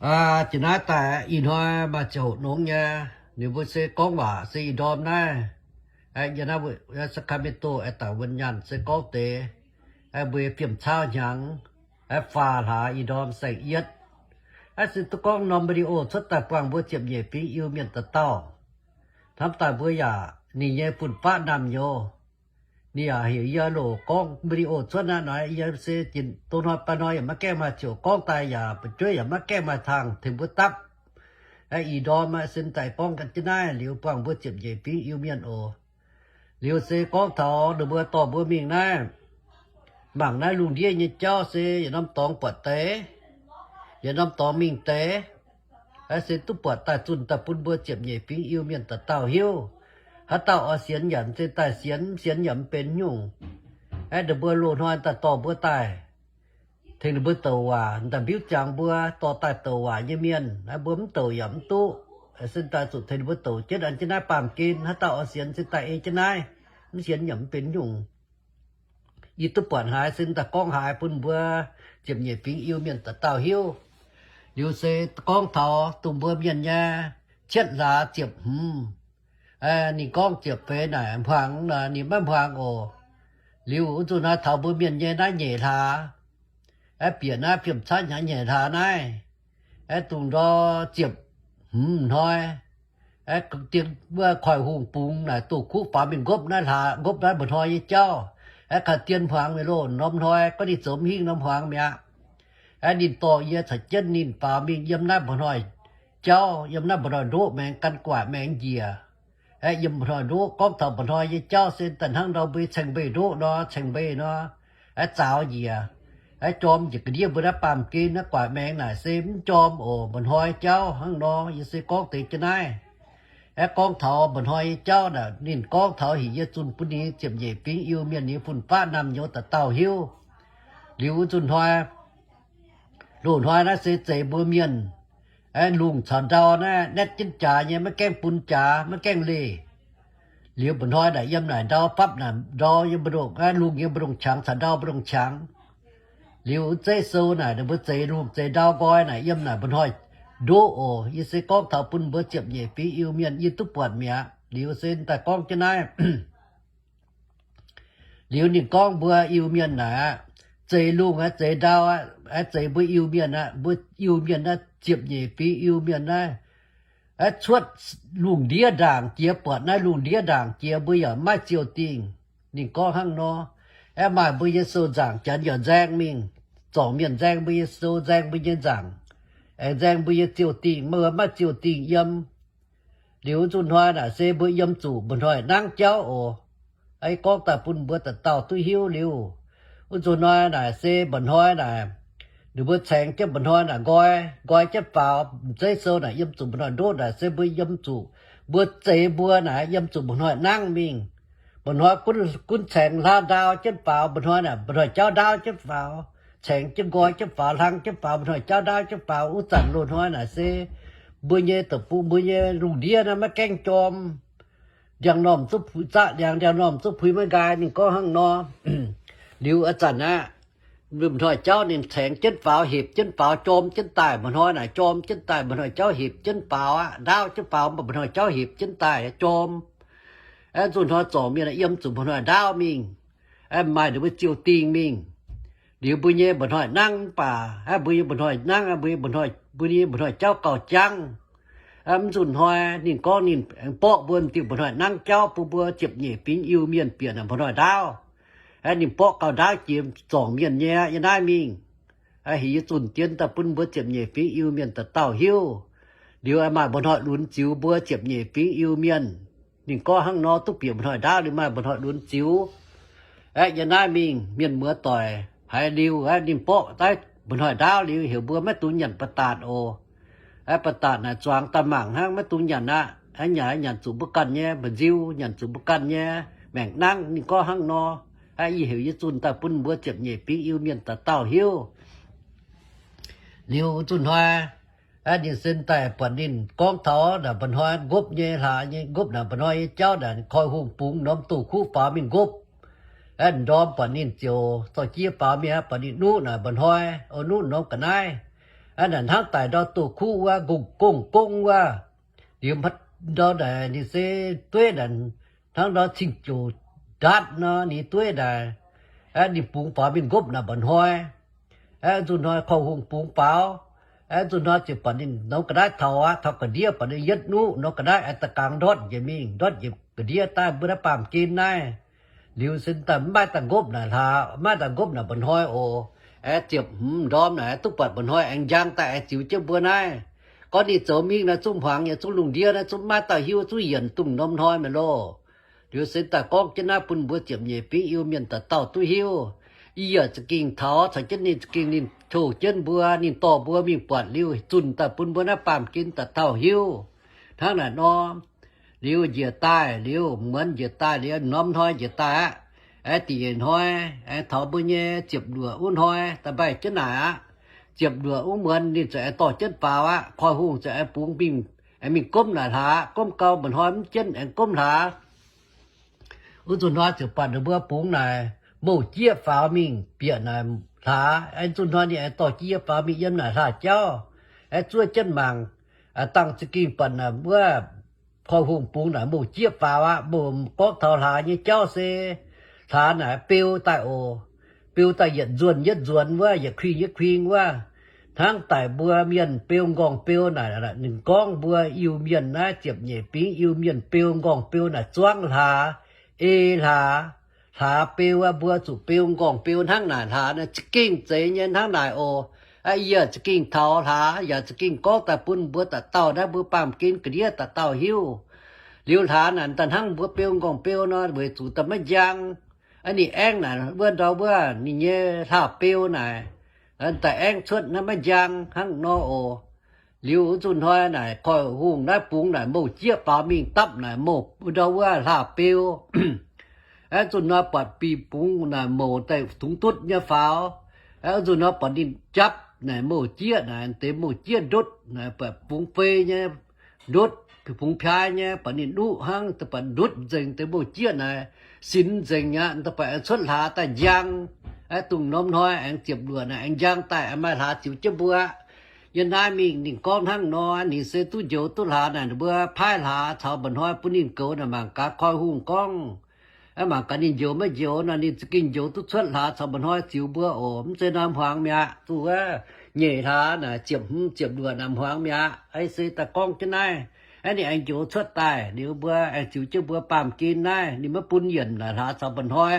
Jiex naaiv daaih ih hnoi maaih ziangh hoc nongx nyei, ninh mbuo se gorngv waac se ih ndorm naaiv, yie naaiv Sacramento aengx daaih wuonh nyaanh se gorngv deix, mbuo fiem caauv hnyangx, faah hlaax ih ndorm saeng-yietv. Aav se duqv gorngv norm video cuotv daaih buangh mbuo ziepc nyeic fingx Iu-Mienh dauh dauh. Hnamv daaih mbuo yaac ninh nyei fun-faqv naamh nyouz, ninh yaac heuc yie loc gorngv video cuotv naaiv nor, yie se dongh hnoi baac hnoi yaac maiv gaengh maaih ziouc gorngv daaih yaac fu'jueiv yaac maiv gaengh maaih tangh tengx mbuo dapv. Ih ndorm se daaih gorngv gan jienv naaiv liuz buangh mbuo ziepc nyeic fingx Iu-Mienh oc. Liuz se gorngv taux ninh mbuo dorh mbuo mingh naaiv, mangc naaiv lungh ndiev nyei jauv se yietc norm dorngx buatc deix, yietc norm dorngx mingh deix, se duqv buatc daaih zunh daaih bun mbuo ziepc nyeic fingx Iu-Mienh dauh dauh hiuv. Haaix dauh oix sienx yaac se daaih sienx, mv sienx yaac mv benx nyungc. Ninh mbuo loz-hnoi daaih dorh mbuo daaih tengx ninh mbuo douc waac, daaih mbiuv ziangx mbuo dorh daaih douc waac nyei mienh, mbuo mv douc yaac mv duqv. Se daaih zuqc tengx ninh mbuo douc jienv an jienv naaiv baamh gen. Haaix dauh oix sienx se daaih ei jienv naaiv, mv sienx yaac mv benx nyungc. Yie duqv buatc haaix se daaih gorngv haaix bun mbuo ziepc nyeic fingx Iu-Mienh dauh dauh hiuv. Liuz se gorngv taux dongh mbuo mienh nyei cietv hlaax ziepc hmz, ninh gorngv ziepc feix naaic hmuangx, ninh maiv hmuangx oc. Liuz wuov nzunc naaiv taux mbuo mienh nyei naaiv nyeic hlaax, aeqv, bieqc naaiv fiem caaiv hnyangx nyeic hlaax naaiv, aeqv, dongh ndor ziepc hmz hnoi, aeqv, dien wuov koiv-hungh bungx naaic doh kuv faaux mingh nqopv naaiv hlaax, nqopv naaiv mba'hnoi nyei jauv, aeqv, kaaix dien hmuangx mi'aqv loh. Norm hnoi gorngv ninh zoux mv hingh norm hmuangx mi'aqv. Aeqv, ninh dorh yie caux jienv ninh faaux mingh yiem naaiv mba'hnoi jauv, yiem naaiv mba'hnoi ndoqv maengx gan gu'nguaaic maengx njiec. Aeqv, yiem mba'hnoi ndoqv, gorngv taux mba'hnoi nyei jauv se daaih hnangv ndau mbuo ceng-mbeih ndoqv nor, ceng-mbeih nor, aeqv, zaaux njiec, aeqv, jorm njiec ga'ndiev mbuo naaiv baamh gen naaiv gu'nguaaic maengx naaic se mv jorm oc. Mba'hnoi jauv hnangv nor, yie se gorngv deix jienv naaiv. Aeqv, gorngv taux mba'hnoi nyei jauv naaic, ninh gorngv taux heuc yie zunh bun ninh ziepc nyeic fingx Iu-Mienh nyei fun-faqv naamh nyouz dauh dauh hiuv. Liuz wuov nzunc hnoi, loz-hnoi naaiv se zeiz mbuo mienh, aeqv, lungh caux ndau naaiv naetv jienv jaax nyei, maiv gaengh bun jaax, maiv gaengh leih. Liuz mba'hnoi naaic yiem naaic ndau fapv naaic ndau yiem mbu'ndongx, aeqv, lungh yiem mbu'ndongx qangx caux ndau mbu'ndongx qangx. Liuz zeiv sou naaic ninh mbuo zeix lungh zeix ndau nqoi naaic yiem naaic mba'hnoi ndoqv oc. Yie se gorngv taux bun mbuo ziepc nyeic fingx Iu-Mienh yie duqv buatc mi'aqv. Liuz se daaih gorngv jienv naaiv. Liuz ninh gorngv mbuo Iu-Mienh naaic aqv, zeix lungh aqv, zeix ndau aqv, zeix mbuo Iu-Mienh aqv, mbuo Iu-Mienh naaiv ziepc nyeic fingx Iu-Mienh naaiv, aeqv, cuotv lungh ndiev ndaangc jiex buatc naaiv lungh ndiev ndaangc jiex mbuo yaac maiv ziouc dingh. Ninh gorngv hnangv nor. Aeqv, maaih mbuo nyei sou nzaangc Janx yaac nzaeng mingh, zorngc mienh nzaeng mbuo nyei sou, nzaeng mbuo nyei nzaangc, aengx nzaeng mbuo nyei ziouc dingh, maiv, maiv ziouc dingh yiem. Liuz wuov nzunc hnoi naaic se mbuo yiem zuqc mba'hnoi nangv jauv oc. Aeqv, gorngv daaih bun mbuo dauh dauh duqv hiuv liuz, wuov nzunc hnoi naaic se mba'hnoi naaic, ninh mbuo caengx jienv mba'hnoi naaic nqoi, nqoi jienv faaux. M'zeiv sou naaic yiem zuqc mba'hnoi ndoqv naaic se mbuo yiem zuqc, mbuo zeix mbuo naaic yiem zuqc mba'hnoi nangv mingh. Mba'hnoi gunv, gunv caengx hlaax ndaau jienv faaux, mba'hnoi naaic mba'hnoi jauv ndaauv jienv faaux, caengx jienv nqoi jienv faaux, hlang jienv faaux, mba'hnoi jauv ndaauv jienv faaux. Wuov zanc loz-hnoi naaic se mbuo nyei deic-bung, mbuo nyei lungh ndiev naaiv maiv gaengh jorm. Ndiangx-normh zuqv puix zaqv ndiangx, ndiangx-normh zuqv puix maiv nqaai. Ninh gorngv hnangv nor. Liuz a'zanc aqv, mba'hnoi jauv ninh caengx jienv faaux, hepc jienv faaux, jorm jienv daaih. Mba'hnoi naaic jorm jienv daaih, mba'hnoi jauv hepc jienv faaux aqv. Ndaauv jienv faaux, mba'hnoi jauv hepc jienv daaih, jorm. Aeqv, nzunc hnoi zorngc mienh yiem zuqc mba'hnoi ndaauv mingh. Aeqv, maaih ninh mbuo ziouc dingh mingh. Liuz mbuo nyei mba'hnoi nangv mv baac, aeqv, mbuo nyei mba'hnoi nangv, mbuo nyei mba'hnoi, mbuo nyei mba'hnoi jauv gauh jangv. Aeqv, mv nzunc hnoi ninh gorngv ninh aengx mborqv mbuo m'diuh mba'hnoi nangv jauv bun mbuo ziepc nyeic fingx Iu-Mienh bieqc naaic mba'hnoi ndaauv. Aeqv, ninh mborqv gauh ndaauv jiex zorngc mienh nyei yiem naaiv mingh. Aeqv, heuc yie zunh jienv daaih bun mbuo ziepc nyeic fingx Iu-Mienh dauh dauh hiuv. Liuz aeqv, maaih mba'hnoi lunx ziux mbuo ziepc nyeic fingx Iu-Mienh. Ninh gorngv hnangv nor, duqv bieqc mba'hnoi ndaauv liuz maaih mba'hnoi lunx ziux. Aeqv, yiem naaiv mingh mienh muoz doic haiz liuz, aeqv, ninh mborqv daaih mba'hnoi ndaauv liuz heuc mbuo maiv dungx nyanc ba'datc oc. Aeqv, ba'datc naaic zuangx daaih mangc hnangv, maiv dungx nyanc aqv. Aeqv, nyanc, nyanc zuqc mbuo ganh nyei mba'nziu, nyanc zuqc mbuo ganh nyei maengc nangv. Ninh gorngv hnangv nor. Aeqv, yie heuc yie zunh daaih bun mbuo ziepc nyeic fingx Iu-Mienh dauh dauh hiuv. Liuz zunh hnoi, aeqv, ninh se daaih buatc ninh gorngv taux naaic mba'hnoi nqopv nyei hlaax nyei, nqopv naaic mba'hnoi nyei jauv naaic, koi hungh bungx norm doh kuv faaux mingh nqopv. Aeqv, ndorm buatc ninh ziouc zorqv jiex faaux mingh, buatc ninh nuqv naaic mba'hnoi, o, nuqv norm ga'naaiv. Naaic hnangv daic ndau doh kuv wuov, gong gong gong wuov. Liuz ndau naaic ninh se dueiv naaic, hnangv ndau cing-joux ndaatv nor ninh dueiv naaic. Ninh bungx faaux mingh nqopv naaic mba'hnoi. Zuqc hnoi korv-hungh bungx faaux. Zuqc hnoi ziouc buatc ninh norm ga'naaiv taux aqv, taux ga'ndiev buatc ninh yietv nuqv norm ga'naaiv aengx da'gangx ndortv njiec mingh, ndortv njiec ga'ndiev daaih mbuo naaiv baamh gen naaiv. Liuz se daaih mv maaih daaih nqopv naaic hlaax, mv maaih daaih nqopv naaic mba'hnoi oc. Aengx ziepc hmz ndorm naaic duqv buatc mba'hnoi aengx njang daaih aengx ziux jienv mbuo naaiv. Gorngv ninh zoux mingh naaiv zungv hmuangx nyei, zungv lungh ndiev naaiv zungv maiv dauh hiuv, zungv yienc dongh norm hnoi mi'aqv loh. Liuz se daaih gorngv jienv naaiv bun mbuo ziepc nyeic fingx Iu-Mienh dauh dauh duqv hiuv. Yie yaac za'gengh taux caux jienv ninh, za'gengh ninh tov jienv mbuo, ninh dorh mbuo mingh buatc liuz zunh daaih bun mbuo naaiv baamh gen dauh dauh hiuv. Hnangv naaic nor, liuz njiec daaih, liuz muonz njiec daaih, liuz norm hnoi njiec daaih aqv. Aengx da'nyeic hnoi, aengx taux mbuo nyei ziepc luoqc wuov hnoi da'mbaih jienv naaic aqv. Ziepc luoqc wuov muonz ninh ziouc aengx dorh jienv faaux aqv. Korv-hungh ziouc aengx bungx mingh, aengx mingh gomv naaic hlaax, gomv gau mba'hnoi mv jienv aengx gomv hlaax. Wuov zuqc hnoi ziouc buatc ninh mbuo bungx naaic mouh jieqv faaux mingh bieqc naaic hlaax. Aengx zuqc hnoi ninh aengx dorh jieqv faaux mingh yiem naaic hlaax jauv. Aengx zuov jienv mangc, dangh za'gengh buatc naaic wuov korv-hungh bungx naaic mouh jieqv faaux aqv. Mouh gorngv taux hlaax nyei jauv se hlaax naaic beu daaih oc. Beu daaih yietc nzuonx yietc nzuonx wuov, yietc kuing yietc kuing wuov. Hnangv daic mbuo mienh beu nqorngv beu naaic, ninh gorngv mbuo Iu-Mienh naaiv ziepc nyeic fingx Iu-Mienh beu nqorngv beu naaic zuangv hlaax, ei hlaax, hlaax beu aqv. Mbuo zuqc beu nqorngv beu hnangv naaic hlaax naaic za'gengh zeiz nyei hnangv naaic oc. Yie za'gengh taux hlaax yaac za'gengh gorngv daaih bun mbuo dauh dauh naaiv mbuo baamh gen ga'ndiev dauh dauh hiuv. Liuz hlaax naaic daaih hnangv mbuo beu nqorngv beu nor weic zuqc daaih maiv njang. Ninh aengv naaic wuov ndau wuov ninh nyei hlaax beu naaic, daaih aengv cuotv naaiv maiv njang hnangv nor oc. Liuz wuov zuqc hnoi naaic korv-hungh naaiv bungx naaic mouh jieqv faaux mingh dapv naaic mouh ndau wuov hlaax beu. Aengx zuqc hnoi buatc bih bungx naaic mouc daaih dungx dutv nyei faaux. Aengx zuqc hnoi buatc ninh japv naaic mouh jieqv naaic deix mouh jieqv ndutv naaic, buatc bungx fei nyei ndutv, bungx piaa nyei, buatc ninh nuqv hnangv, buatc ndutv nzengc deix mouh jieqv naaic, sinx nzengc aqv. Buatc aengx cuotv hlaax daaih njang. Aengx dongh norm hnoi aengx ziepc luoqc naaic aengx njang daaih, aengx maaih hlaax ziux jienv mbuo. Yiem naaiv mingh ninh gorngv hnangv nor, ninh se duqv njoux duqv hlaax naaic, ninh mbuo paaiv hlaax caux mba'hnoi bun ninh goux naaic mangc gaax korv-hungh gorngv. Mangc gaax ninh njoux maiv njoux nor, ninh za'gengh njoux duqv cuotv hlaax caux mba'hnoi ziux mbuo oc. Mv zeiz naaiv hmuangx mi'aqv, duqv wuov nyeic hlaax naaic ziepc hmz ziepc luoqc naaic hmuangx mi'aqv. Aa se daaih gorngv jienv naaiv, aa ninh aengx njoux cuotv daaih liuz mbuo aengx ziux jienv mbuo baamh gen naaiv, ninh maiv bun yienc naaic hlaax caux mba'hnoi.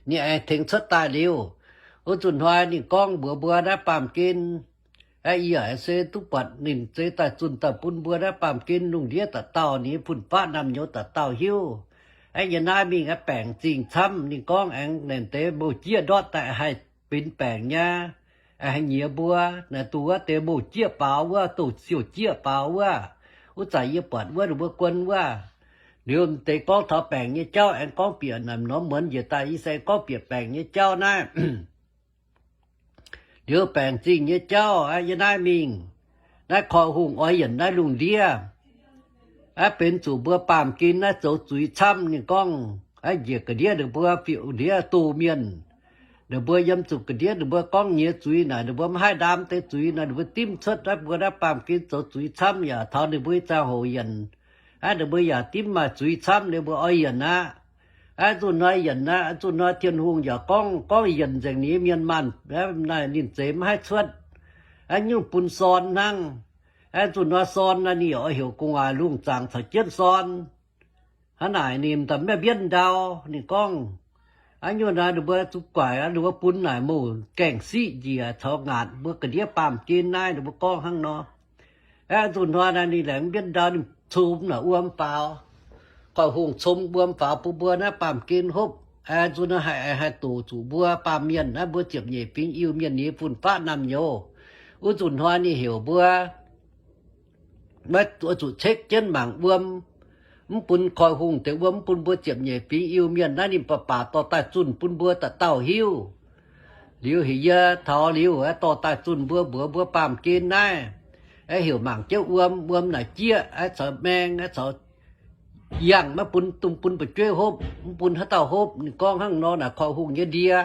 Ninh aengx tengx cuotv daaih liuz, wuov zuqc hnoi ninh gorngv mbuox mbuo naaiv baamh gen, aa yie se duqv buatc ninh zeix daaih zunh daaih bun mbuo naaiv baamh gen lungh ndiev dauh dauh, ninh nyei fun-faqv naamh nyouz dauh dauh hiuv. Aa yie naaiv mingh aa baengc zingh camv, ninh gorngv aengx naaic deix mouh jieqv ndortv daaih haih benx baengc nyei, haih nyiex mbuo. Naaic duqv wuov deix mouh jieqv faaux wuov, douz-siouh jieqv faaux wuov, wuov zanc yie buatc wuov ninh mbuo guon wuov. Liuz deix gorngv taux baengc nyei jauv aengx gorngv bieqc naaic norm muonz njiec daaih yie se gorngv bieqc baengc nyei jauv naaiv. Liuz baengc zingh nyei jauv aa yie naaiv mingh, naaiv korv-hungh oix yienc naaiv lungh ndiev, aa benx zuqc mbuo baamh gen naaiv zoux zuiz camv. Ninh gorngv aa njiec ga'ndiev ninh mbuo fiuv ndiev doh mienh, ninh mbuo yiem zuqc ga'ndiev ninh mbuo gorngv nyiex zuiz naaic, ninh mbuo maiv haih ndaam deix zuiz naaic, ninh mbuo dimv cuotv naaiv mbuo naaiv baamh gen zoux zuiz camv yaac taux ninh mbuo ih ziangh hoc yienc. Aa ninh mbuo yaac dimv maaih zuiz camv, ninh mbuo oix yienc aqv. Aa zunh hnoi yienc aqv, zunh hnoi Tin-Hungh yaac gorngv, gorngv yienc nzengc ninh nyei mienh maanh, naaic ninh zeix maiv haih cuotv. Aa nyungc bun Sorn hnangv. Aa zunh hnoi Sorn naaic ninh yaac oix heuc gu'nguaaic lungh zaangc caux jienv Sorn. Hnangv naaic ninh daaih maiv mbienv ndau, ninh gorngv, aa nyungc naaic ninh mbuo zuqc guaic, ninh mbuo bun naaic mouh gaengh siqv njiec caux ngaatc mbuo ga'ndiev baamh gen naaiv, ninh mbuo gorngv hnangv nor. Aa zunh hnoi naaic ninh laengz mbienv ndau, ninh com naaic wuom faaux. Korv-hungh com wuom faaux bun mbuo naaiv baamh gen hopv. Aa zunh hnoi haih, haih doqc zuqc mbuo baamh mienh naaiv, mbuo ziepc nyeic fingx Iu-Mienh nyei fun-faqv naamh nyouz. Wuov zunh hnoi ninh heuc mbuo maiv zuqc cekv jienv mangc wuom, mv bun korv-hungh deix wuom, mv bun mbuo ziepc nyeic fingx Iu-Mienh naaiv ninh baac baac dorh daaih zunh bun mbuo dauh dauh hiuv. Liuz heuc yie taux liuz aeqv, dorh daaih zunh mbuo mbuox mbuo baamh gen naaiv, aeqv, heuc mangc jienv wuom, wuom naaic jieqv aeqv, caux maeng aeqv, caux yangh maiv bun, dongh bun fu'jueiv hopv, mv bun haaix dauh hopv. Ninh gorngv hnangv nor naaic korv-hungh nyei ndie.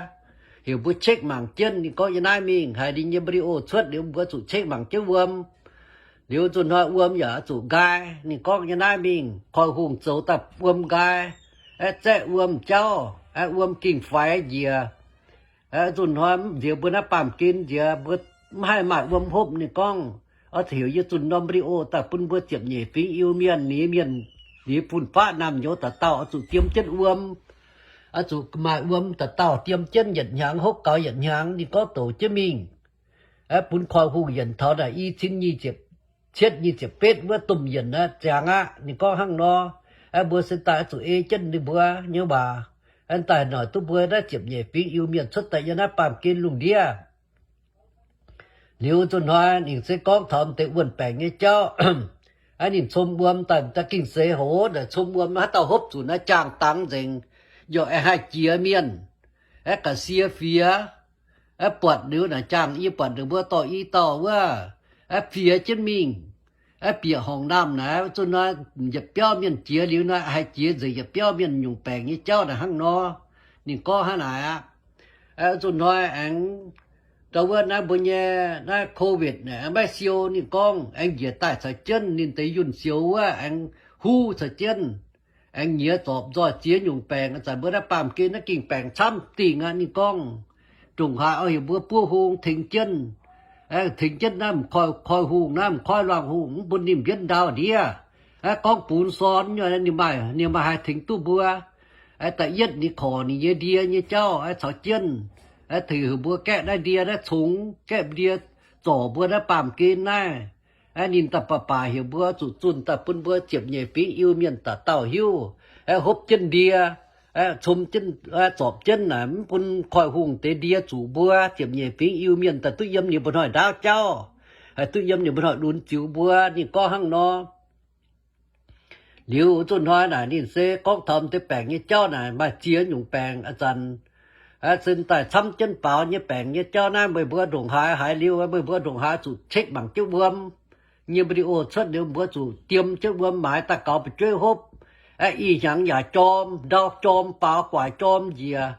heuc mbuo check mangc jienv. Ninh gorngv yiem naaiv mingh haiz ninh nyei video cuotv liuz, mbuo zuqc check mangc jienv wuom. Liuz zuqc hnoi wuom yaac zuqc nqaai. Ninh gorngv yiem naaiv mingh koiv-hungh zoux daaih wuom nqaai, aeqv, zaeqv wuom jauv, aeqv, wuom gingh faix njiec. Zuqc hnoi nziex mbuo naaiv baamh gen nziex mbuo mv haih maaih wuom hopv. Ninh gorngv, oix zuqc heuc yie zunh norm video daaih bun mbuo ziepc nyeic fingx Iu-Mienh, ninh mienh, ninh fun-faqv naamh nyouz dauh dauh oix zuqc diem jienv wuom. Oix zuqc maaih wuom dauh dauh diem jienv yietc hnyangx, hopv gaux yietc hnyangx. Ninh gorngv douc jienv mingh, aeqv, bun koiv-hungh yienc taux naaic i cin nyic ziepc, cietv nyic ziepc betv wuov domh yienc aqv, ziangx aqv. Ninh gorngv hnangv nor, aeqv, mbuo se daaih zuqc ei jienv ninh mbuo nyei waac, aeqv, daaih noic duqv mbuo naaiv ziepc nyeic fingx Iu-Mienh cuotv daaih yiem naaiv baamh gen lungh ndiev. Liuz zuqc hnoi ninh se gorngv taux deix wuon-baengc nyei jauv. Aeqv, ninh com wuom daaih, daaih gengh seix hoz, naaic com wuom haaix dauh hopv zuqc naaiv jaang dangx nzengc, yaac aengx haih jiex mienh, aeqv, ga'sie fiex. Aeqv, buatc liuz naaic jaang, yie buatc ninh mbuo dorh i dauh wuov, aeqv, fiex jienv mingh, aeqv, bieqc horngc naamh naaic, zuqc hnoi yietc biauv mienh jiex liuz naaic haih jiex nzengc yietc biauv mienh nyungc baengc nyei jauv naaic hnangv nor. Ninh gorngv hnangv naaic aqv. Zuqc hnoi aengx ndau wuov naaiv mbuo nyei naaiv covid naaic maiv siou. Ninh gorngv aengx njiec daaih caux jienv ninh deix yunh sioux wuov aengx huv caux jienv, aengx nyiex zorpc nzoih ziex nyungc baengc. Zanc mbuo naaiv baamh gen naaiv gengh baengc camv dingh aqv. Ninh gorngv ndongc haaix oix heuc mbuo buov hung tengx jienv, tengx jienv naaiv m'koiv, koiv hungh, naaiv m'koiv luangh hungh, mv bun ninh mbienv ndau ndiev. Aeqv, gorngv bun sorn nyei, ninh maaih, ninh maaih haih tengx duqv mbuo. Aeqv, da'yietv ninh korc ninh nyei ndie nyei jauv, aeqv, caux jienv, aeqv, tengx heuc mbuo gaeqv naaiv ndie naaiv congx, gaeqv ndie zorc mbuo naaiv baamh gen naaiv. Aeqv, ninh daaih baac baac heuc mbuo zuqc zunh daaih bun mbuo ziepc nyeic fingx Iu-Mienh dauh dauh hiuv. Aeqv, hopv jienv ndie, aeqv, com jienv, aeqv, zorpc jienv naaic, mv bun koiv hungh deix ndie zuqc mbuo ziepc nyeic fingx Iu-Mienh daaih duqv yiem ninh mbuo hnoi ndaauv jauv, haih duqv yiem ninh mbuo hnoi lunx ziux mbuo. Ninh gorngv hnangv nor. Liuz zuqc hnoi naaic ninh se gorngv taux deix baengc nyei jauv naaic maaih ziex nyungc baengc. A'zanc, aeqv, sin daaih camv jienv baaux nyei baengc nyei jauv naaiv, meih mbuo ndongc haaix haiz liuz, meih mbuo ndongc haaix zuqc check mangc jienv wuom. Nyei video cuotv liuz mbuo zuqc diem jienv wuom maaiz daaih gaux fu'jueiv hopv. Aeqv, ih hnyangx yaac jorm, ndau jorm, baaux guaax jorm njiec.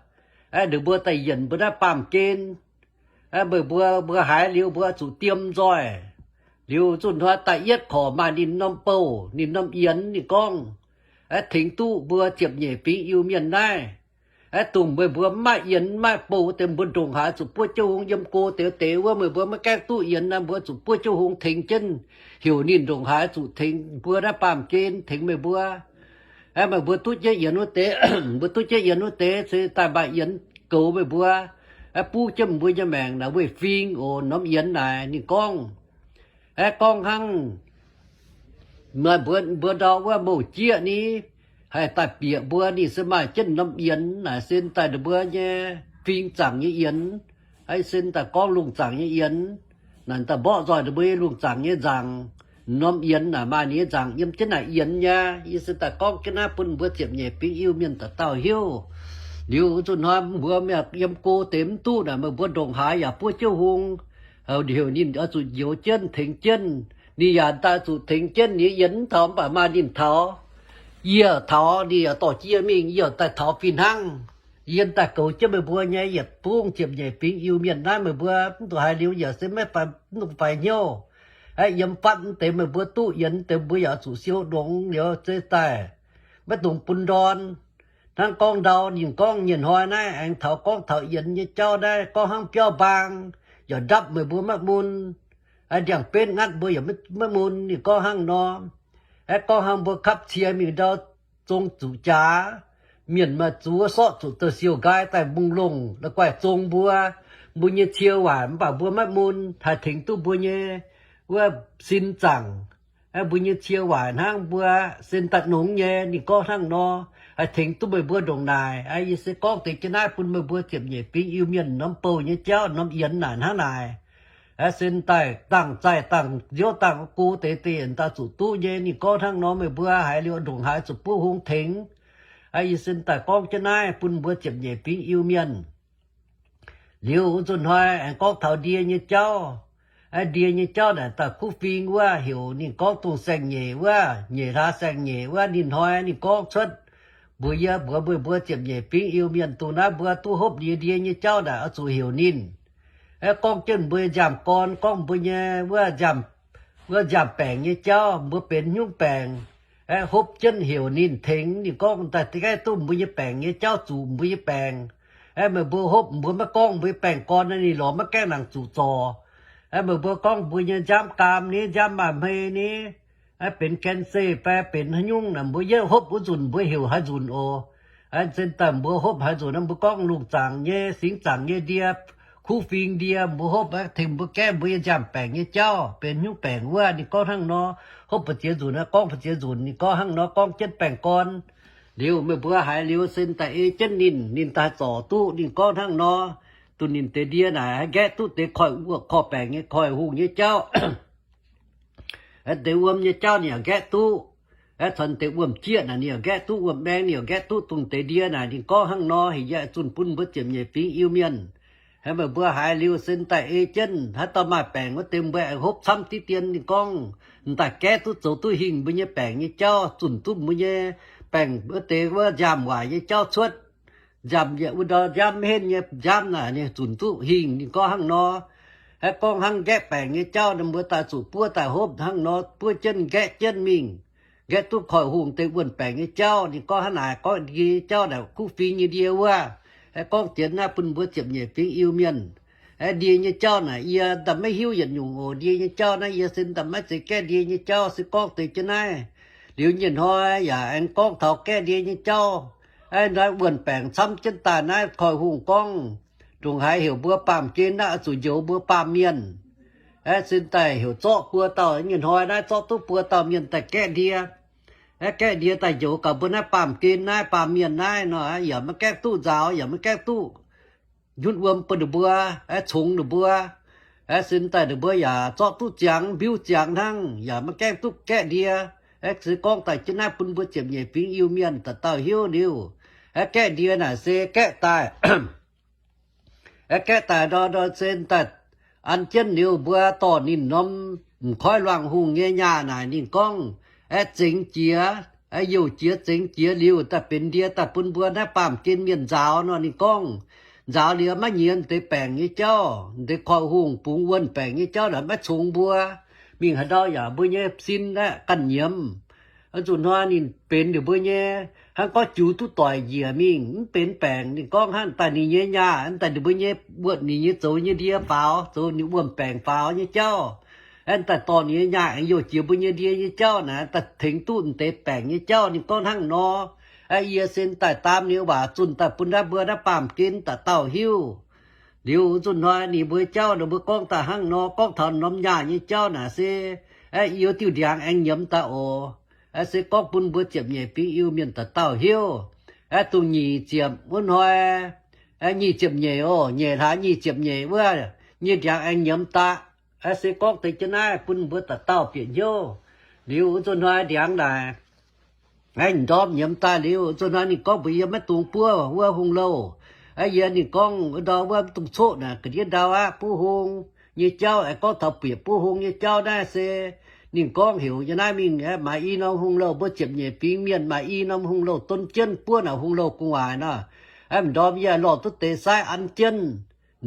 Aeqv, ninh mbuo daaih yienc mbuo naaiv baamh gen. Aeqv, meih mbuo, mbuo haiz liuz mbuo zuqc diem nzoih. Liuz zuqc hnoi da'yietv korc maaih ninh norm bouh, ninh norm yienx, ninh gorngv, aeqv, tengx duqv mbuo ziepc nyeic fingx Iu-Mienh naaiv. Aeqv, dongh meih mbuo mv maaih yienx mv maaih bouh deix, mbuo ndongc haaix zuqc buov jienv hung yiem go deix deix wuov, meih mbuo maiv gaengh duqv yienx naaic, mbuo zuqc buov jienv hung tengx jienv, heuc ninh ndongc haaix zuqc tengx mbuo naaiv baamh gen tengx meih mbuo. Aeqv, meih mbuo duqv jienv yienx wuov deix, mbuo duqv jienv yienx wuov deix se daaih maaih yienx goux meih mbuo, aeqv, buv jienv mbuo nyei maengc naaic weih fing oc. Norm yienx naaic ninh gorngv, aeqv, gorngv hnangv mbuo, mbuo ndau wuov mouh jieqv ni, haih daaih bieqc mbuo, ninh se maaih jienv norm yienx naaic, se daaih ninh mbuo nyei fing zaangc nyei yienx, aeqv, se daaih gorngv lungh zaangc nyei yienx. Naaic daaih mborqv nzoih ninh mbuo nyei lungh zaangc nyei nzaangc. Norm yienx naaic maaih ninh nyei nzaangc yiem jienv naaic yienx nyei. Yie se daaih gorngv jienv naaiv bun mbuo ziepc nyeic fingx Iu-Mienh dauh dauh hiuv. Liuz zuqc hnoi mbuo mienh yiem go deix mv duqv naaic, meih mbuo ndongc haaix yaac buov jienv hung, heuc ninh oix zuqc njoux jienv tengx jienv. Ninh yaac daaih zuqc tengx jienv ninh nyei yienx mv taux, mv baac maaih ninh taux, yie taux, ninh yaac dorh jienv mingh, yie daaih taux fih hnangv. Yie daaih goux jienv meih mbuo nyei yietc zungv ziepc nyeic fingx Iu-Mienh naaiv, meih mbuo mv duqv haiz liuz yaac se maiv faix, mv dungx faix hnyouv. Aeqv, yiem fatv deix meih mbuo duqv yienx deix, mbuo yaac zuqc siou ndongx liuz se daaih maiv dungx bun ndorn. Hnangv gorngv ndau ninh gorngv nyei hnoi naaiv aengx taux gorngv taux yienx nyei jauv naaiv, gorngv hnangv biauv mbaang yaac ndapv meih mbuo maiv mun. Aeqv, ndiangx-benv ngatv mbuo yaac maiv mun. Ninh gorngv hnangv nor. Aeqv, gorngv hnangv mbuo kapv cie mingh ndau zong zuqc jaax, mienh maaih zuqc sorqv zuqc da'siouh nqaai daaih mungh longh la'guaih zong mbuo, mbuo nyei cie waaic mv baac mbuo maiv mun haih tengx duqv mbuo nyei wuov sin zaangc. Aeqv, mbuo nyei cie waaic hnangv mbuo sin daaih nongx nyei. Ninh gorngv hnangv nor, haih tengx duqv meih mbuo ndongc naaic. Aeqv, yie se gorngv deix jienv naaiv bun meih mbuo ziepc nyeic fingx Iu-Mienh norm bouh nyei jauv, norm yienx naaic hnangv naaic. Aeqv, sin daaih dangh zaih dangh nziouv dangh gu deix deix daaih zuqc duqv nyei. Ninh gorngv hnangv nor, meih mbuo haiz liuz ndongc haaix zuqc buov hung tengx. Aeqv, yie sin daaih gorngv jienv naaiv bun mbuo ziepc nyeic fingx Iu-Mienh. Liuz nzunc hnoi aengx gorngv taux ndie nyei jauv. Aeqv, ndie nyei jauv naaic daaih kuv fing wuov heuc ninh gorngv dongh saeng-nyeic wuov, nyeic hlaax saeng-nyeic wuov, ninh hnoi ninh gorngv cuotv Mbuox yie mbuox meih mbuo ziepc nyeic fingx Iu-Mienh dongh naaiv mbuo duqv hopv ndie-ndie nyei jauv naaic oix zuqc heuc ninh. Aeqv, gorngv jienv mbuo nyei nziaamv-gorn, gorngv mbuo nyei wuov nziaamv, wuov nziaamv-baengc nyei jauv, mbuo benx nyungc baengc. Aeqv, hopv jienv heuc ninh tengx ninh gorngv daaih gaeqv duqv mbuo nyei baengc nyei jauv, zuqc mbuo nyei baengc. Aeqv, meih mbuo hopv mbuo maiv gorngv mbuo nyei baengc-gorn, ninh lorz maiv gaengh nangc zuqc zorc. Aeqv, meih mbuo gorngv mbuo nyei nziaamv gaam ni, nziaamv maaih hmei ni, aeqv, benx cancer fai benx haaix nyungc naaic, mbuo yietv hopv wuov nzunc mbuo heuc haaix nzunc oc. Aeqv, zinh daaih mbuo hopv haaix nzunc naaic, mbuo gorngv lungh zaangc nyei, singx zaangc nyei ndie, kuv fingx ndie, mbuo hopv aeqv, tengx mbuo gaeqv mbuo nyei nziaamv-baengc nyei jauv, benx nyungc baengc wuov, ninh gorngv hnangv nor. Hopv ba'ziex nzunc aeqv, gorngv ba'ziex nzunc, ninh gorngv hnangv nor, gorngv jienv baengc-gorn. Liuz meih mbuo haiz liuz sin daaih ei jienv ninh, ninh daaih zorc duqv ninh gorngv hnangv nor, dongh ninh deix ndie naaic haih nqaeqv duqv deix koiv wuoqc korv-baengc nyei koiv-hungh nyei jauv. Aeqv, deix wuom nyei jauv ninh yaac nqaeqv duqv. Aeqv, caux deix wuom-jieqv naaic ninh yaac nqaeqv duqv, wuom-maeng ninh yaac nqaeqv duqv, dongh deix ndie naaic ninh gorngv hnangv nor, heuc yie zunh bun mbuo ziepc nyeic fingx Iu-Mienh. Aeqv, meih mbuo haiz liuz sin daaih ei jienv, haaix dauh maaih baengc wuov deix mbuo aengx hopv camv diqv dien ninh gorngv, m'daaih gaeqv duqv zoux duqv hingh mbuo nyei baengc nyei jauv, zunc duqv mbuo nyei baengc wuov deix wuov nziaamv waaic nyei jauv cuotv. Nziaamv yietc wuov ndau nziaamv henv nyei nziaamv naaic ninh zunc duqv hingh ninh gorngv hnangv nor. Aeqv, gorngv hnangv nqaeqv baengc nyei jauv naaic mbuo daaih zuqc buov daaih hopv hnangv nor, buov jienv nqaeqv jienv mingh, nqaeqv duqv koiv-hungh deix wuon-baengc nyei jauv ninh gorngv hnangv naaic, gorngv ndie nyei jauv naaic kuv fingx nyei ndie wuov. Aeqv, gorngv jienv naaiv bun mbuo ziepc nyeic fingx Iu-Mienh. Aeqv, ndie nyei jauv naaic yie daaih maiv hiuv yietc nyungc oc. Ndie nyei jauv naaiv yie sin daaih maiv zeiz gaeqv ndie nyei jauv, se gorngv deix jienv naaiv. Liuz nyei hnoi yaac aengx gorngv taux gaeqv ndie nyei jauv. Aeqv, naaiv wuon-baengc camv jienv daaih naaiv koiv-hungh gorngv, ndongc haaix heuc mbuo baamh gen naaiv oix zuqc njoux mbuo baamh mienh. Aeqv, sin daaih heuc zorqv buo dauh nyei hnoi naaiv zorqv duqv buo dauh mienh daaih gaeqv ndie. Aeqv, gaeqv ndie daaih njoux gaax mbuo naaiv baamh gen naaiv baamh mienh naaiv nor, yaac maiv gaengh duqv nzaaux, yaac maiv gaengh duqv nyutc wuom bun ninh mbuo, aeqv, congx ninh mbuo. Aeqv, sin daaih ninh mbuo yaac zorqv duqv ziangx mbiuv ziangx hnangv, yaac maiv gaengh duqv gaeqv ndie. Aeqv, se gorngv daaih jienv naaiv bun mbuo ziepc nyeic fingx Iu-Mienh dauh dauh hiuv liuz, aeqv, gaeqv ndie naaic se gaeqv daaih Aeqv, gaeqv daaih ndor ndor se daaih an jienv liuz mbuo dorh ninh norm m'nkoiv luangh hungh nyei nyaah naaic ninh gorngv, aeqv, zengx jiex, aeqv, youh jiex zengx jiex liuz daaih benx ndie daaih bun mbuo naaiv baamh gen mienh nzaaux nor. Ninh gorngv, nzaaux liuz maiv nyiex deix baengc nyei jauv, deix koiv-hungh bungx wuon-baengc nyei jauv naaic maiv congx mbuo. Mingh haaix ndau yaac mbuo nyei sin aeqv ganh nyiemz. Zuqc hnoi ninh benx ninh mbuo nyei, hnangv gorngv jiu duqv doic njiec mingh mv benx baengc. Ninh gorngv hnangv daaih ninh nyei nyaah, daaih ninh mbuo nyei wuonh ninh nyei zoux nyei ndie faaux, zoux ninh wuom-baengc faaux nyei jauv. Aeqv, daaih dorh ninh nyei nyaah aengx youh jiex mbuo nyei ndie nyei jauv naaic, daaih tengx duqv deix baengc nyei jauv. Ninh gorngv hnangv nor. Aeqv, yie se daaih daam ninh waac zunh daaih bun naaiv mbuo naaiv baamh gen dauh dauh hiuv. Liuz zunh hnoi ninh mbuo jauv ninh mbuo gorngv daaih hnangv nor, gorngv taux norm nyaah nyei jauv naaic se, aeqv, yie diuh ndiangx aengx nyiemz daaih oc. Aeqv, se gorngv bun mbuo ziepc nyeic fingx Iu-Mienh dauh dauh hiuv. Aeqv, dongh nyic ziepc wuov hnoi, aeqv, nyic ziepc nyeic oc, nyeic hlaax nyic ziepc nyeic wuov, nyei ndiangx aengx nyiemz daaih. Aeqv, se gorngv deix jienv naaiv bun mbuo dauh dauh bieqc hnyouv. Liuz zunh hnoi ndiangx naaic, aeqv, ndorm nyiemz daaih liuz, zunh hnoi ninh gorngv mbuox yie maiv dungx buov wuov hung louh. Aeqv, yie ninh gorngv ndau wuov mv dungx coqv naaic ga'ndiev ndau aqv, buov hung nyei jauv. Aeqv, gorngv taux bieqc buov hung nyei jauv naaiv se, ninh gorngv heuc yie naaiv mingh aeqv, maaiz i norm hung louh, mbuo ziepc nyeic fingx mienh maaiz i norm hung louh don jienv buov naaic hung louh gu'nguaaic nor. Aeqv, m'ndorm yie lorh duqv deix saiv an jienv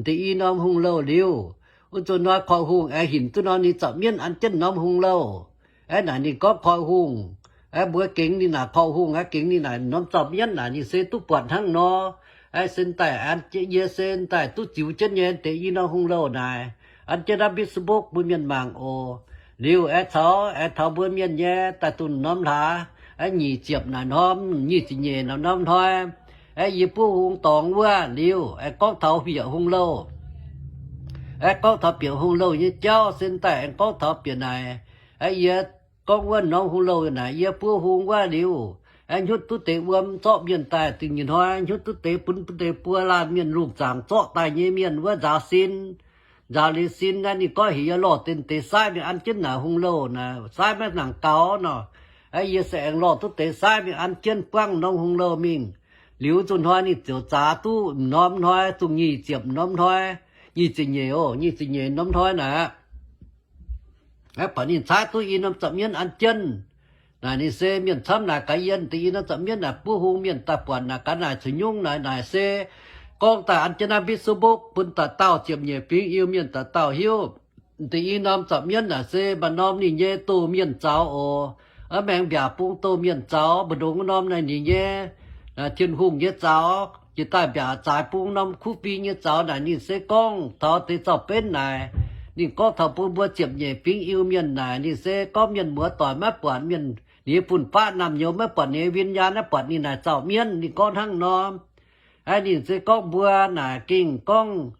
deix i norm hung louh liuz, wuov zunh hnoi koiv-hungh aengx hinc duqv nor ninh za'mienv an jienv norm hung louh. Aeqv, naaic ninh gorngv koiv-hungh, aeqv, mbuo gengx ninh naaic koiv-hungh, aeqv, gengx ninh naaic norm za'mienv naaic ninh se duqv buatc hnangv nor. Aeqv, se daaih an jienv yie se daaih duqv ziux jienv nyei deix i norm hung louh naaic, an jienv naaiv Facebook bun mienh mangc oc. Liuz aeqv, caux aeqv, taux mbuo mienh nyei daaih dongh norm hlaax, aeqv, nyic ziepc naaic norm, nyic ziepc nyeic naaic norm hnoi, aeqv, yie buov hung dorngx wuov liuz, aeqv, gorngv taux bieqc hung louh. Aeqv, gorngv taux bieqc hung louh nyei jauv se daaih aengx gorngv taux bieqc naaic. Aeqv, yie gorngv wuov norm hung louh naaic yie buov hung wuov liuz, aeqv, hnyutv duqv deix wuom zorqv mienh daaih, dingc nyei hnoi hnyutv duqv deix bun deix buo laanh mienh lungh zaangc zorqv daaih nyei mienh wuov nzaaux sin. Nzaaux liuz sin naaiv ninh gorngv heuc yie lorh deix deix saiv mingh an jienv naaic hung louh naaic, saiv maiv nangc gaux nor. Aeqv, yie se aengx lorh duqv deix saiv mingh an jienv buangv norm hung louh mingh. Liuz zunh hnoi ninh ziouc zaax duqv m'norm hnoi, dongh nyic ziepc m'norm hnoi, nyic ziepc nyeic oc, nyic ziepc nyeic norm hnoi naaic aqv. Aeqv, baac ninh caaiv duqv i norm za'mienv an jienv. Naaic ninh se mienh camv naaic gaax yie, da'yietv norm za'mienv naaic buov hung mienh daaih buatc naaic gaax naaic caux nyungc naaic, naaic se gorngv daaih an jienv naaiv Facebook bun dauh dauh ziepc nyeic fingx Iu-Mienh dauh dauh hiuv. Da'yietv norm za'mienv naaic se maaih norm ninh nyei doh mienh zaux oc. Aav, maengx mbiaac bung doh mienh zaux, mbu'ndongx norm naaic ninh nyei Tin-Hungh nyei zaux. Jiex daaih mbiaac zaaix bung norm kuv fing nyei zaux naaic ninh se gorngv taux deix zaux-benv naaic. Ninh gorngv taux bun mbuo ziepc nyeic fingx Iu-Mienh naaic, ninh se gorngv mienh muoz-doic maiv buatc, mienh nyei fun-faqv naamh nyouz maiv buatc, ninh nyei win-nyaanh maiv buatc ninh naaic zaux-mienv. Ninh gorngv hnangv nor. Aav, ninh se gorngv mbuo naaic gengh gorngv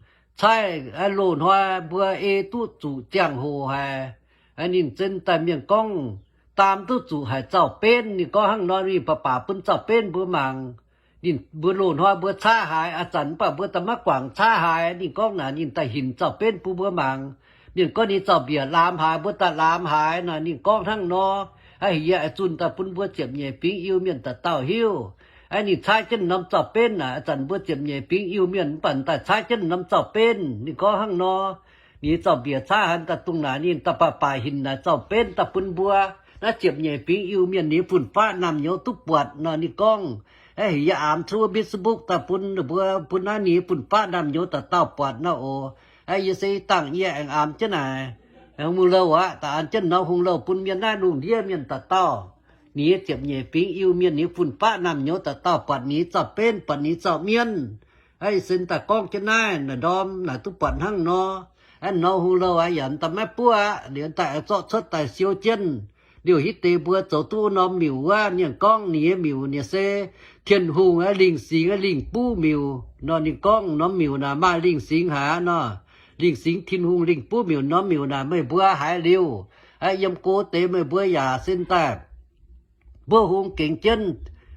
caaiv, loz-hnoi mbuo ei duqv zuqc ziangh hoc haic. Ninh zin daaih mienh gorngv daam duqv zuqc haic zaux-benv. Ninh gorngv hnangv nor, ninh baac baac bun zaux-benv mbuo mangc. Ninh mbuo loz-hnoi mbuo caaiv haaix, a'zanc mv baac mbuo daaih maiv guangc caaiv haaix. Ninh gorngv naaic ninh daaih hinc zaux-benv bun mbuo mangc. Mienh gorngv ninh zaux-mbiec laamx haaix, mbuo daaih laamx haaix nor. Ninh gorngv hnangv nor. Aav, heuc yie oix zunh daaih bun mbuo ziepc nyeic fingx Iu-Mienh dauh dauh hiuv. Aav, ninh caaiv jienv norm zaux-benv naaic, a'zanc mbuo ziepc nyeic fingx Iu-Mienh mv baac daaih caaiv jienv norm zaux-benv. Ninh gorngv hnangv nor. Ninh zaux-mbiec caaiv haaix daaih dungh naaic, ninh daaih baac baac hinc naaic zaux-benv daaih bun mbuo naaiv ziepc nyeic fingx Iu-Mienh nyei fun-faqv naamh nyouz duqv buatc nor. Ninh gorngv, aav, heuc yie aamx cuotv Facebook daaih bun mbuo, bun naaiv ninh nyei fun-faqv naamh nyouz dauh dauh buatc nor oc. Aav, yie se dangh yie aengx aamx jienv naaic hungh louh aqv, daaih an jienv norm hungh louh bun mienh naaiv lungh ndiev mienh dauh dauh, ninh nyei ziepc nyeic fingx Iu-Mienh nyei fun-faqv naamh nyouz dauh dauh buatc ninh nyei zaux-benv, buatc ninh nyei zaux-mienv. Aav, yie se daaih gorngv jienv naaiv naaic ndorm naaic duqv buatc hnangv nor. Aav, norm hungh louh aav, yaac daaih maiv buov aqv, liuz daaih zorqv cuotv daaih siou jienv. Liuz hitv deix mbuo zoux duqv norm miuc wuov, ninh gorngv ninh nyei miuc ninh se Tin-Hungh aav, Lingh Singx aav, Lingh Buv Miuc nor. Ninh gorngv norm miuc naaic maaih Lingh Singx haic nor. Lingh Singx, Tin-Hungh, Lingh Buv Miuc, norm miuc naaic meih mbuo haiz liuz, aav, yiem go deix meih mbuo yaac sin daaih buov hung gengx jienv,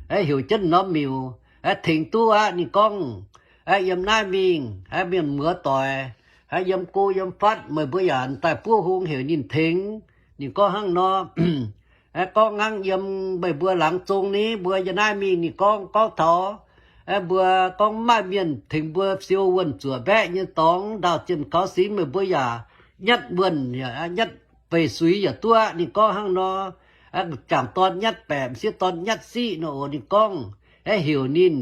aav, heuc jienv norm miuc, aav, tengx duqv aqv. Ninh gorngv, aav, yiem naaiv mingh, aav, mienh muoz-doic, aav, yiem go yiem fatv meih mbuo yaac daaih buov hung heuc ninh tengx. Ninh gorngv hnangv nor. Aav, gorngv nganv yiem meih mbuo laangz zong ni, mbuo yiem naaiv mingh, ninh gorngv, gorngv taux, aav, mbuo gorngv mv maaih mienh tengx mbuo siou wuonh zuoqc mbaeqv nyei dorngx, ndaauh zienh kaux singx meih mbuo yaac nyatv wuonh, nyatv feix suix yaac duqv. Ninh gorngv hnangv nor. Aav, m'jangc dorn nyatv baeqc, m'sieqv dorn nyatv siqv nor oc. Ninh gorngv, aav, heuc ninh,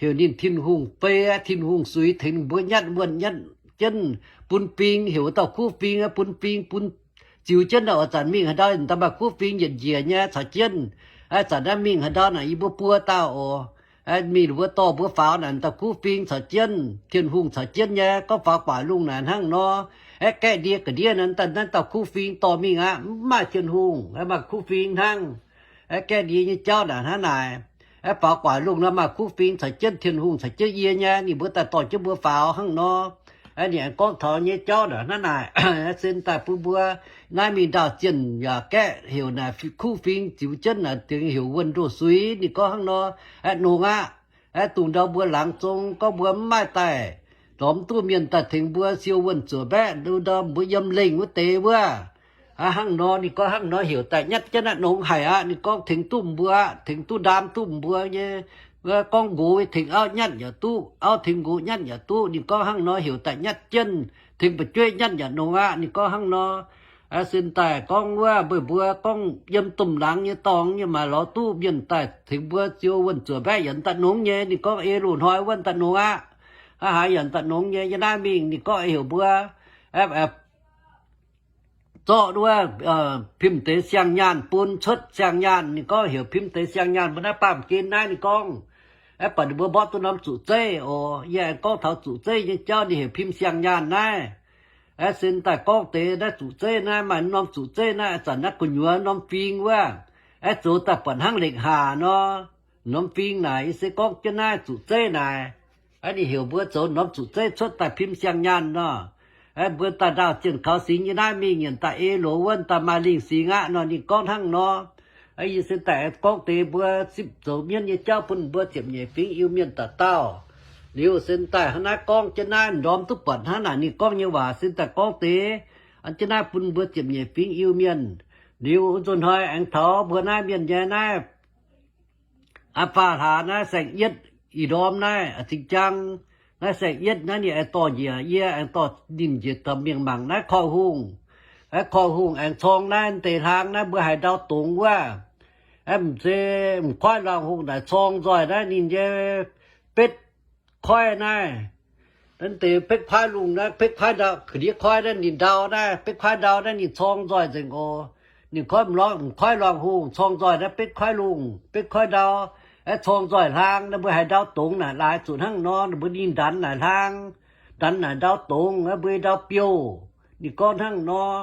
heuc ninh Tin-Hungh fei, Tin-Hungh suix tengx mbuo nyatv wuonh nyatv jienv bun fing, heuc dauh kuv fing, bun fing, bun ziux jienv. Aav, zanc mingh haaix ndau daaih maaih kuv fing yietc njiec nyei caux jienv. Aav, zanc naaiv mingh haaix ndau naaic yie mbuo buo dauh oc. Mingh mbuo dorh mbuo faaux naaic dauh kuv fing caux jienv, Tin-Hungh caux jienv nyei. Gorngv faaux guaax lungh naaic hnangv nor. Aav, gaeqv ndie ga'ndiev naaiv, naaiv dauh kuv fing dorh mingh aqv, mv maaih Tin-Hungh, maaih kuv fing hnangv. Aav, gaeqv ndie nyei jauv naaic hnangv naaic. Aav, faaux guaax lungh nor maaih kuv fing caux jienv, Tin-Hungh caux jienv yie nyei, ninh mbuo daaih dorh jienv mbuo faaux hnangv nor. Aav, ninh aengx gorngv taux nyei jauv naaic hnangv naaic. Aav, sin daaih bun mbuo naaiv mingh ndaauh zienh yaac gaeqv heuc naaic kuv fing ziux jienv naaic tengx heuc wuonh ndoh suix. Ninh gorngv hnangv nor. Aav, nongx aqv. Aav, dongh ndau mbuo laangz zong gorngv mbuo mv maaih daaih, lorz mv duqv mienh daaih tengx mbuo siou wuonh zuoqc mbaeqv, ndau mbuo yiem lengh wuov deix wuov. Aav, hnangv nor. Ninh gorngv hnangv nor heuc daaih nyatv jienv aqv, nongx haic aqv. Ninh gorngv tengx duqv mbuo aqv, tengx duqv ndaam duqv mbuo nyei. Gorngv nqox tengx auv nyatv yaac duqv, auv tengx nqox nyatv yaac duqv. Ninh gorngv hnangv nor heuc daaih nyatv jienv, tengx fu'jueiv nyatv yaac nongx aqv. Ninh gorngv hnangv nor. Aav, sin daaih gorngv wuov, meih mbuo gorngv yiem domh laangz nyei dorngx nyei maaih lorz duqv mienh daaih tengx mbuo siou wuonh zuoqc mbaeqv yaac daaih nongx nyei. Ninh gorngv ei loz-hnoi wuov daaih nongx aqv. Aav, haaix yaac daaih nongx nyei. Yiem naaiv mingh ninh gorngv ei heuc mbuo zorqv wuov, pim deix siang-nyaanh bun, cuotv siang-nyaanh. Ninh gorngv heuc pim deix siang-nyaanh bun naaiv baamh gen naaiv. Ninh gorngv, aav, baac ninh mbuo mborqv duqv norm zuqc zeiv oc. Yie aengx gorngv taux zuqc zeiv nyei jauv, ninh heuc pim siang-nyaanh naaiv. Aav, sin daaih gorngv deix naaiv zuqc zeiv naaiv, maaih norm zuqc zeiv naaiv, ih zanc naaiv gu'nyuoz norm fing wuov, aav, zoux daaih buatc hnangv lengc haac nor. Norm fing naaic yie se gorngv jienv naaiv zuqc zeiv naaic. Aav, ninh heuc mbuo zoux norm zuqc zeiv cuotv daaih pim siang-nyaanh nor. Aav, mbuo daaih ndaauh zienh kaux singx nyei naaiv mingh nyanc daaih ei loz wuov daaih maaih lingh singx aqv nor. Ninh gorngv hnangv nor. Aav, yie se daaih gorngv deix mbuo sipv zoux mienv nyei jauv bun mbuo ziepc nyeic fingx Iu-Mienh dauh dauh. Liuz se daaih hnangv naaiv gorngv jienv naaiv ndorm duqv buatc hnangv naaic ninh gorngv nyei waac se daaih gorngv deix an jienv naaiv bun mbuo ziepc nyeic fingx Iu-Mienh. Liuz nzunh hnoi aengx taux mbuo naaiv mienh nyei naaiv aa, faah hlaax naaiv saeng-yietv ih ndorm naaiv, aa, zingh jaang naaiv saeng-yietv naaiv ninh aengx dorh njiec yie, aengx dorh ninh njiec dorh mingh mangc naaiv koiv-hungh. Aa, koiv-hungh aengx corng naaiv deix hlang naaiv mbuo haaix ndau dongz wuov. Aeqv, m'zing m'koiv luangh hungh naaic corng nzoih naaiv ninh nyei betv koiv naaiv. Naaiv deix betv koiv lungh naaiv, betv koiv ndau, ga'ndiev koiv naaiv ninh ndau naaiv, betv koiv ndau naaiv ninh corng nzoih nzengc oc. Ninh koiv m'lorngv m'koiv luangh hungh corng nzoih naaiv betv koiv lungh, betv koiv ndau, aeqv, corng nzoih hlang. Naaiv mbuo haiz ndau dongz naaic laaix zuqc hnangv nor, ninh mbuo ninh ndanx naaic hlang, ndanx naaic ndau dongz, aeqv, mbuo ndau biouv. Ninh gorngv hnangv nor.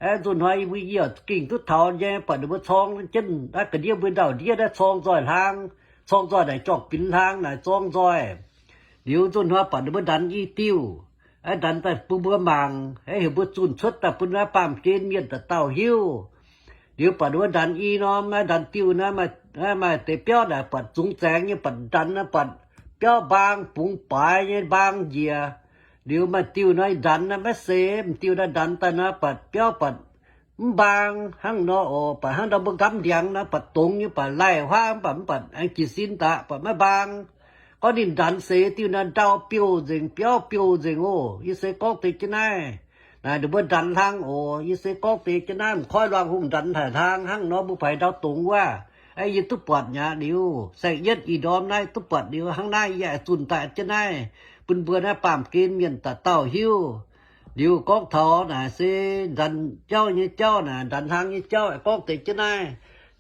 Aeqv, nzunc hnoi yie mbuo yie gengh duqv taux nyei, buatc ninh mbuo corng jienv naaiv ga'ndiev mbuo ndau-ndiev naaiv corng nzoih hlang, corng nzoih naaic jorngh binx hlang naaic corng nzoih. Liuz nzunc hnoi buatc ninh mbuo ndanx i diuh, aeqv, ndanx daaih bun mbuo mangc, aeqv, heuc mbuo zunh cuotv daaih bun naaiv baamh gen mienh dauh dauh hiuv. Liuz buatc ninh mbuo ndanx i norm, aeqv, ndanx diuh naaiv, maaih deix biauv naaic buatc zungx zaengx nyei, buatc ndanx naaiv buatc biauv mbaang, bungx baaix nyei mbaang njiec. Liuz maaih diuh naaiv ndanx naaiv maiv seix, m'diuh naaiv ndanx daaih naaiv buatc biauv buatc mv mbaang hnangv nor oc. Buatc hnangv ndau mbuo nqamv ndiangx naaiv buatc dongz nyei, buatc laih huaav mv baac, mv baac aengx jiez sin daqc, buatc maiv mbaang. Gorngv ninh ndanx seix diuh naaiv ndau biouv nzengc, biauv biouv nzengc oc. Yie se gorngv deix jienv naaiv. Naaic ninh mbuo ndanx hlang oc. Yie se gorngv deix jienv naaiv, m'koiv luangh hungh ndanx haic hlang hnangv nor, mbuo haiz ndau dongz wuov. Aeqv, yie duqv buatc mi'aqv. Liuz saeng-yietv ih ndorm naaiv duqv buatc liuz, hnangv naaiv yie zunh daaih jienv naaiv bun mbuo naaiv baamh gen mienh dauh dauh hiuv. Liuz gorngv taux naaic se ndanx jauv nyei jauv naaic, ndanx hlang nyei jauv, gorngv deix jienv naaiv.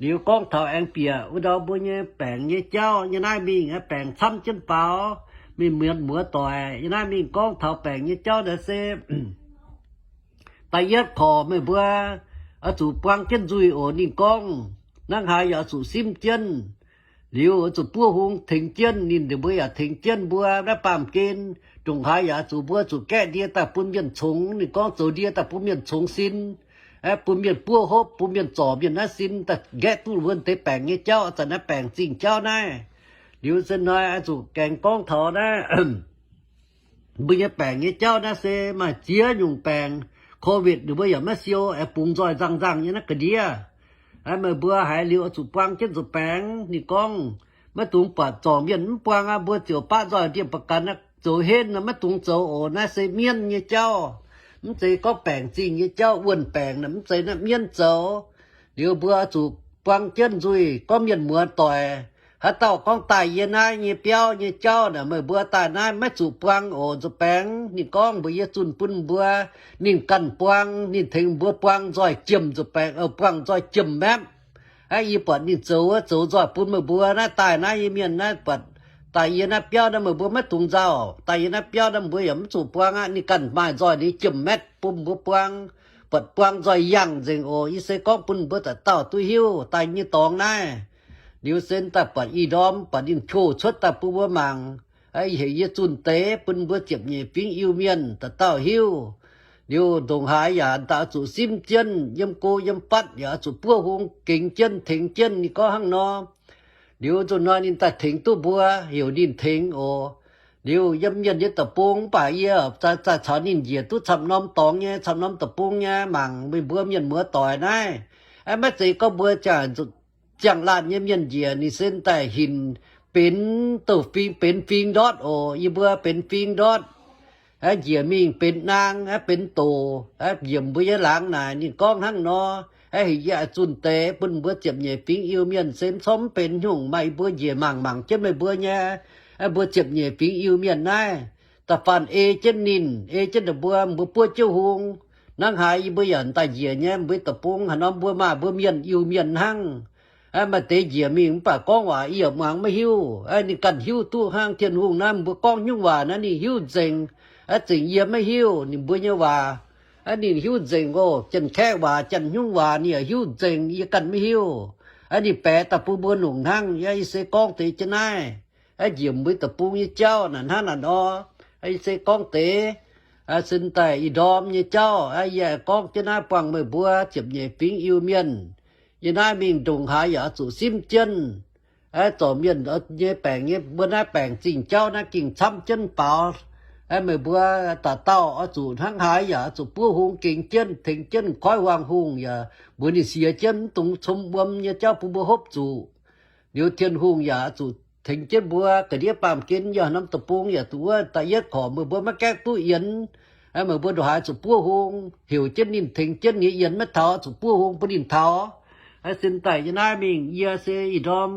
Liuz gorngv taux aengx bieqc wuov ndau mbuo nyei baengc nyei jauv. Yie naaiv mingh aeqv, baengc camv jienv faaux, mingh mienh muoz doic. Yie naaiv mingh gorngv taux baengc nyei jauv naaic se da'yietv korc meih mbuo oix zuqc buang jienv nzuih oc. Ninh gorngv hnangv haaix yaac oix zuqc simv jienv. Liuz oix zuqc buov hung tengx jienv ninh, ninh mbuo yaac tengx jienv mbuo naaiv baamh gen. Ndongc haaix yaac oix zuqc, mbuo zuqc gaeqv ndie daaih bun mienh congx. Ninh gorngv zoux ndie daaih bun mienh congx sin, aeqv, bun mienh buov hopv, bun mienh zorc mienh naaiv sin daaih, nqaeqv duqv wuov deix baengc nyei jauv, zanc naaiv baengc zingh jauv naaiv. Liuz se hnoi oix zuqc gaengh gorngv taux naaiv mbuo nyei baengc nyei jauv naaiv se maaih ziex nyungc baengc. Covid ninh mbuo yaac maiv siou, aengx bungx nzoih nzangh nzangh nyei naaiv ga'ndiev. Meih mbuo haiz liuz oix zuqc buang jienv nzuih baengx. Ninh gorngv maiv dungx buatc zorc mienh mv buang aqv, mbuo ziouc baqv nzoih ndie-mv-baac ganh aqv, zoux henv nor maiv dungx zoux oc. Naaiv se mienv nyei jauv, mv zeiz gorngv baengc zingh nyei jauv. Wuonh baengc naaic mv zeiz naaiv mienv zoux. Liuz mbuo zuqc buang jienv nzuih. Gorngv mienh muoz doic, haaix dauh gorngv daaih yie naaiv nyei biauv nyei jauv naaic, meih mbuo daaih naaiv maiv zuqc buang oc nzuih baengx. Ninh gorngv mbuox yie zunh bun mbuo, ninh ganh buang, ninh tengx mbuo buang nzoih jiem nzuih baengx, buang nzoih jiem maepv. Aav, yie buatc ninh zoux wuov, zoux nzoih bun meih mbuo naaiv daaih naaiv nyei mienh naaiv buatc daaih yie naaiv biauv naaiv, meih mbuo maiv dungx nzauh. Daaih yie naaiv biauv naaiv mbuo yaac mv zuqc buang aqv. Ninh ganh maaih nzoih ninh jiem maepv bun mbuo buang, buatc buang nzoih yangh nzengc oc. Yie se gorngv bun mbuo dauh dauh duqv hiuv daaih nyei dorngx naaiv. Liuz se daaih buatc ih ndorm buatc ninh qouh cuotv daaih bun mbuo mangc. Heuc yie zunh deix bun mbuo ziepc nyeic fingx Iu-Mienh dauh dauh hiuv. Liuz ndongc haaix yaac daaih oix zuqc simv jienv, yiem go yiem fatv yaac oix zuqc buov hung gengx jienv tengx jienv. Ninh gorngv hnangv nor. Liuz nzunc hnoi ninh daaih tengx duqv mbuo, heuc ninh tengx oc. Liuz yiem mienh nyei deic-bung mv baac yie daaih caux ninh njiec duqv camv norm dorngx nyei, camv norm deic-bung nyei mangc meih mbuo mienh muoz doic naaiv. Maiv zeiz gorngv mbuo ziangh laanh nyei mienh njiec ninh se daaih hinc benx douh fing, benx fing ndortv oc. Yie mbuo benx fing ndortv, njiec mingh benx naang, benx doc, nyiemc mbuo nyei laangz naaic. Ninh gorngv hnangv nor. Heuc yie zunh deix bun mbuo ziepc nyeic fingx Iu-Mienh se mv corc mv benx nyungc, maaih mbuo njiec mangc mangc jienv meih mbuo nyei, mbuo ziepc nyeic fingx Iu-Mienh naaiv. Da'faanh ei jienv ninh, ei jienv ninh mbuo, mbuo buov jienv hung. Hnangv haaix yie mbuo yaac daaih njiec nyei, mbuo deic-bung haaix norm mbuo maaih mbuo mienh Iu-Mienh hnangv. Maaih deix njiec mingh mv baac gorngv waac yie muangx maiv hiuv. Ninh ganh hiuv duqv hnangv. Tin-Hungh naaiv mbuo gorngv nyungc waac naaiv ninh hiuv nzengc. Zengc yie maiv hiuv ninh mbuo nyei waac. Ninh hiuv nzengc oc. Janx-Kaeqv waac, janx-nyungc waac ninh yaac hiuv nzengc, yie ganh maiv hiuv. Ninh baeqc daaih bun mbuo longc hnangv. Yie se gorngv deix jienv naaiv, njiec mbuo deic-bung nyei jauv naaic hnangv naaic nor. Yie se gorngv deix sin daaih ih ndorm nyei jauv. Yie gorngv jienv naaiv buangh meih mbuo ziepc nyeic fingx Iu-Mienh. Yie naaiv mingh ndongc haaix yaac oix zuqc simv jienv. Zorc mienh nyei baengc nyei, mbuo naaiv baengc zingh jauv naaiv gengh camv jienv faaux. Meih mbuo dauh dauh oix zuqc hnangv haaix yaac oix zuqc buov hung gengx jienv tengx jienv m'koiv huaang hungh yaac mbuox ninh siex jienv mv dungx cong wuom nyei jauv bun mbuo hopv zuqc. Liuz Tin-Hungh yaac oix zuqc tengx jienv mbuo ga'ndiev baamh gen yaac norm deic-bung yaac zuqc wuov da'yietv korc meih mbuo maiv gaengh duqv yienx. Meih mbuo ndongc haaix zuqc buov hung, heuc jienv ninh tengx jienv ninh yienx maiv taux zuqc buov hung bun ninh taux. Aa, sin daaih yie naaiv mingh yie se ih ndorm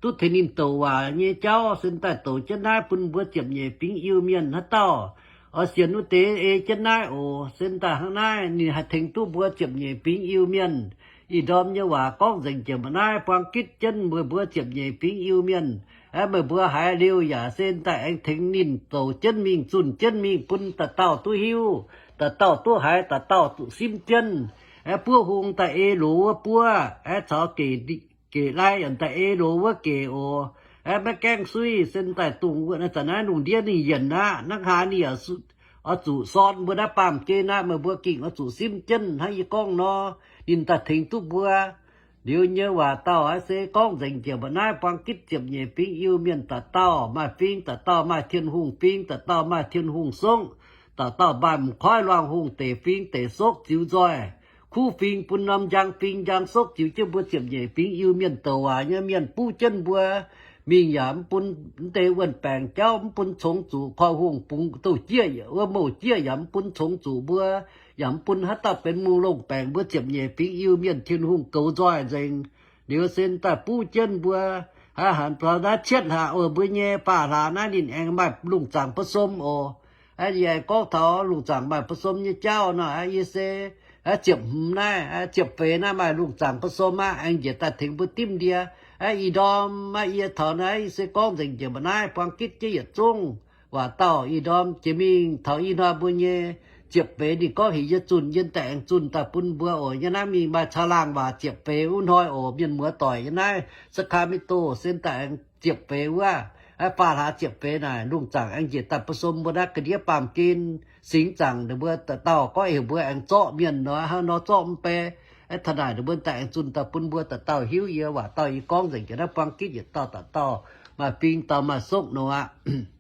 duqv tengx ninh douc waac nyei jauv, sin daaih douc jienv naaiv bun mbuo ziepc nyeic fingx Iu-Mienh haaix dauh oix sienx wuov deix ei jienv naaiv oc. Sin daaih hnangv naaiv ninh haih tengx duqv mbuo ziepc nyeic fingx Iu-Mienh. Ih ndorm nyei waac gorngv nzengc jiex mbuo naaiv buang gitv jienv meih mbuo ziepc nyeic fingx Iu-Mienh. Aeqv, meih mbuo haiz liuz yaac se daaih aengx tengx ninh douc jienv mingh, zunh jienv mingh bun dauh dauh duqv hiuv, dauh dauh duqv haiz, dauh dauh zuqc simv jienv. Aeqv, buov hung daaih ei loz wuov buov, aeqv, caux gec lai yaac daaih ei loz wuov gec oc. Aeqv, maiv gaengh suiv, se daaih dungx wuov zanc naaiv lungh ndiev ninh yienc aqv, hnangv haaix ninh yaac oix zuqc sorn mbuo naaiv baamh gen aqv. Meih mbuo gengh oix zuqc simv jienv hnangv yie gorngv nor, ninh daaih tengx duqv mbuo. Liuz nyei waac dauh aac se gorngv nzengc jiex mbuo naaiv buang gitv ziepc nyeic fingx Iu-Mienh dauh dauh maaih fing, dauh dauh maaih Tin-Hungh fing, dauh dauh maaih Tin-Hungh sokv, dauh dauh maaih m'koiv luangh hungh deic fing deic sokv ziux nzoih. Kuv fing bun norm njang fing njang sokv ziux jienv mbuo ziepc nyeic fingx Iu-Mienh douc waac nyei mienh buv jienv mbuo mingh yaac mv bun mv deix wuonh baengc jauv, mv bun congx zuqc koiv hungh bungx douh jieqv, wuov mouh jieqv yaac mv bun congx zuqc mbuo, yaac mv bun haaix dauh benx mungh longh baengc. Mbuo ziepc nyeic fingx Iu-Mienh Tin-Hungh goux nzoih nzengc. Liuz se daaih buv jienv mbuo, aa, hanc taux naaiv cietv hlaax oc, mbuo nyei faam hlaax naaiv ninh aengx maaih lungh zaangc ba'somv oc. Aa, yie aengx gorngv taux lungh zaangc maaih ba'somv nyei jauv nor, aa, yie se, aa, ziepc hmz naaiv, aa, ziepc feix naaiv maaih lungh zaangc ba'somv aqv, aengx njiec daaih tengx mbuo dimv ndie. Aa, ih ndorm aqv, yie taux naaiv yie se gorngv nzengc jiex mbuo naaiv buang gitv jienv yietc zungv waac dauh. Ih ndorm jiex mingh taux ih hnoi mbuo nyei ziepc feix ninh gorngv heuc yie zunh, yie daaih aengx zunh daaih bun mbuo oc. Yie naaiv mingh maaih caangh laangh waac ziepc feix wuov hnoi oc, mienh muoz doic, yie naaiv Sacramento se daaih aengx ziepc feix wuov, aa, faam hlaax ziepc feix naaic lungh zaangc aengx njiec daaih ba'somv mbuo naaiv ga'ndiev baamh gen singx zaangc. Ninh mbuo dauh dauh gorngv heuc mbuo aengx zorqv mienh nor, hnangv nor zorqv mv bei. Aa, taux naaic ninh mbuo daaih aengx zunh daaih bun mbuo dauh dauh hiuv yie waac dauh yie gorngv nzengc jiex naaiv buang gitv yietc dauh dauh dauh maaih fing dauh maaih sokv nor aqv.